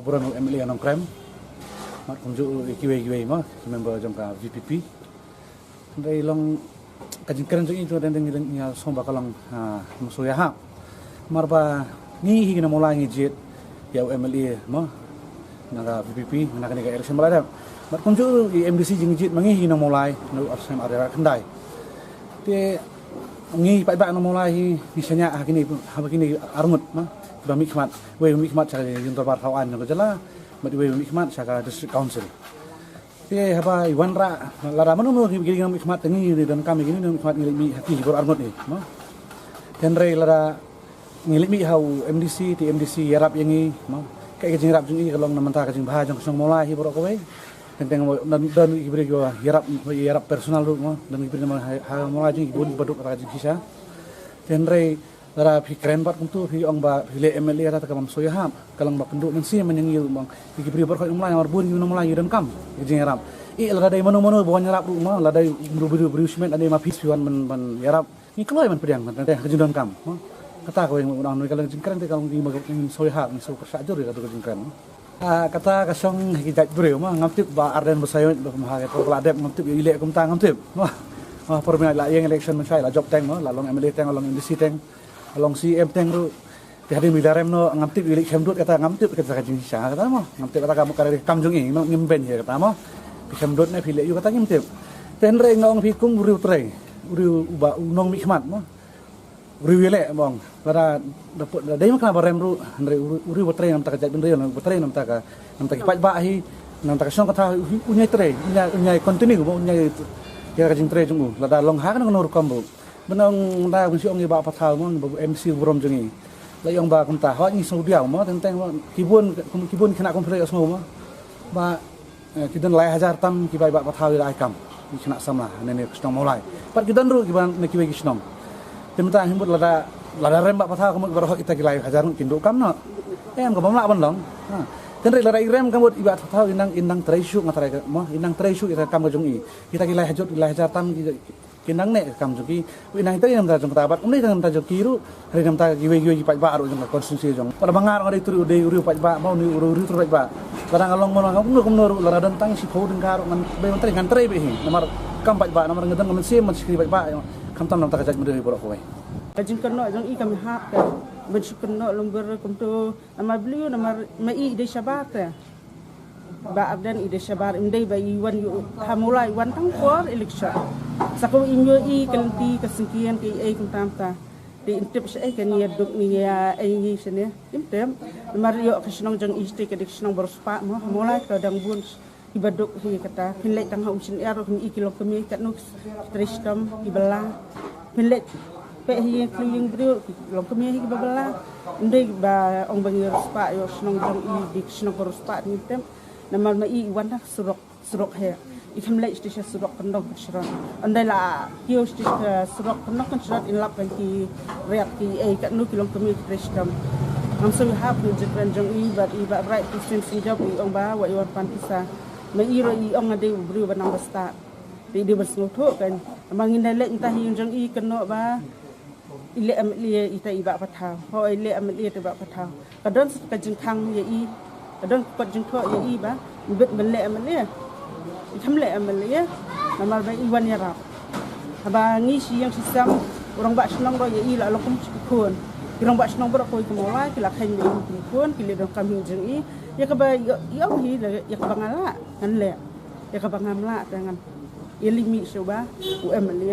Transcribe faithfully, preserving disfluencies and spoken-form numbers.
Burom u M L A Nongkrem. Bad kumjuh ruh ïa kiwei kiwei mo, ki member jong ka V P P. Hynrei long ka jingkren jong i tu dang dang ngi ïa sngewbha ka long, ah, mynshuwa ïahap. Namar ba ngi hi ki nongmulai ngi jied ïa u M L A mo, na ka V P P, na kane ka election ba la dep. Bad kumjuh ruh i M D C jingjied ma ngi hi ki nongmulai, na u ar snem ar hajar khyndai. Te ngi paidbah nongmulai hi ngi shaniah ha kine, ha kine arngut mo, ba mihkhmat, wei ba mihkhmat sha ka jingdorbar thaw aiñ jong ka jylla, bad wei ba mihkhmat sha ka District Council. Te haba i wanrah, lada mano mano ki, ki nongmihkhmat, te ngi ngi donkam ïa kine nongmihkhmat ngi leit mih ha ki baroh arngut hi mo. Te hynrei lada ngi leit mih ha u M D C, te M D C ïarap ïa ngi mo. Kaei ka jingïarap jong i ka long na bynta ka jingbha jong ka shnong Mawlai hi baroh kawei. Teng teng don, don ki briew kiba ïarap, ïarap personal ruh mo. Don ki briew namar ha, ha Mawlai jong i bun ba duk kata ka jingshisha. Te hynrei lada phi kren pat kumtu phi ong ba phi leh M L A kata ka bym shu ïahap. Ka long ba kynduh mynsiem ma ngi ruh mo. Ki briew baroh kawei Mawlai namar bun ki nong Mawlai ki donkam ka jingïarap. Eh, lada dei mano mano ba wan ïarap ruh mo, lada dei briew, briew, briew shimet, lada dei ma phi phi wan ban, ban ïarap. Ngi kloi ban pdiang ban, ban, ka jingdonkam mo. Kata kawei ngi u dang, ka long jingkren te ka long ngi ma ngi shu ïahap, ngi shu pyrshah jur ïa ka jingkren mo. Ah, kata ka shong ha ki jait briew mo, ngam tip ba Ardent Basaiawmoit ba kum ha ka por ba la dep ngam tip ïa i leh kumta ngam tip mo. Mo por mynta la ïeng election mynshwa la jop teng mo, la long M L A teng, la long M D C teng, la long C M teng ruh. Te hadien ba i la rem noh ngam tip ïa i leh khem dud kata ngam tip kata ka jingshisha kata mo. Ngam tip kata ka mo ka dei kam jong i mo ngim beiñ ïa kata mo. Phi khem dud ne phi leh ïa u kata ngim tip. Te hynrei nga ong phi kum u briew trei, u briew uba u nongmihkhmat mo. U briew ïaleh mo. Lada, da put, da dei ma kane ba rem ruh, hynrei u, u briew ba trei na bynta ka jaitbynriew, ba trei na bynta ka, na bynta ki paidbah hi, na bynta ka shnong ka thaw hi, u ñiai trei, u ñiai, u ñiai continue mo, u ñiai ïa ka jingtrei jong u. Lada long ha kano kano rukom ruh. Ban ong da ban shu ong ïa i Bah Pathaw mo, ba M C burom jong i. La ong ba kumta, hooid ngi sngewdiaw mo, teng teng mo, ki bun, ki bun khynnah kum phi la ïohsngew mo. Ba, eh, ki don lai hajar tam kiba i Bah Pathaw i la ai kam. Ki khynnah samla, ne ne ka shnong Mawlai. Pat ki don ruh kiba na kiwei ki shnong. Te mynta hi mut lada, lada rem Bah Pathaw ka mut baroh kita ki lai hajar ngut kin duh kam noh. Em ka bym lah ban long. Ha. Te hynrei lada i rem ka mut i Bah Pathaw i nang, i nang trei shuh nga trei ka, mo, i nang trei shuh ïa ka kam ka jong i. Kita ki lai hajar, ki lai hajar tam ki, ki nang neh ka kam jong ki. U i nang trei na bynta jong kata bad um dei tang na bynta jong ki ruh, hynrei na bynta kiwei kiwei ki paidbah ruh jong ka constituency jong. Lada ba nga ruh nga dei u briew, u briew paidbah, mo, une u briew, u briew paidbah. Lada nga long mo nga kumno kumno ruh, lada don tang shiphew tyngka ruh ngan bei ban trei, ngan trei beit hi. Namar kam paidbah, namar nga don ka mynsiem ban shakri paidbah, khamtam na bynta ka jaitbynriew hi baroh kawei. Ka jingkynnoh jong i kam hap ka ban shu kynnoh lem bad kumto, namar balei, namar ma i i dei shabar te. Bah Ardent i dei shabar, im dei ba i wan ïa u ha Mawlai, i wan tang por election. Sa kawei im ïohi ka lynti ka syngkien kaei kaei kumta kumta. Te im tip shaei kan ïa duk ngi ïa ei ngi shane. Im tip. Namar ïoh ka shnong jong i te ka dei ka shnong ba riewspah mo, ha Mawlai ka dang bun kiba duk hi kata. Phin leit tang ha Umshynniar ruh phin i ki longkmie katno ki trei shitom kiba la. Phin leit peit hi ïa ki ïing briew ki longkmie hi kiba la. Ym dei ba ong ba ngi riewspah ïoh shnong jong i dei shnong ba riewspah, ngi tip. Namar ma i i wan na surok, surok heh. I khlem leit sha surok kyndong kynshrot. Ym dei la kiew sha surok kyndong kynshrot in lap kan ki riat kiei katno ki longkmie ki trei shitom. Ngam sngewhap ïa ka jingkren jong i bad i Bah Bright Christian Symjop i ong ba wat ïa wan pan pisa. Ma i ruh i ong nga dei u briew ba nang ba stad. Te i dei ban sngewthuh kan. Namar ngin da leit mynta ha ïing jong i kynnoh ba i leh M L A ita i Bah Pathaw. Hooid i leh M L A ita i Bah Pathaw. Ka don ka jingkhang ïa i. Ka don ka kot jingthoh ïa i ba i bit ban leh M L A. I khlem leh M L A. Namar ba i wan ïarap. Haba ngi shi ïing shi sem, u rangbah shnong ruh ïa i la long kum shi khun. Ki rangbah shnong baroh kawei ka Mawlai ki la kheiñ ba i kum khun, ki leh donkam ha ïing jong i. Ïa kaba i ong hi la ïa kaba nga lah ngan leh. Ïa kaba ngam lah te ngan ïa leit mih shuwa u M L A.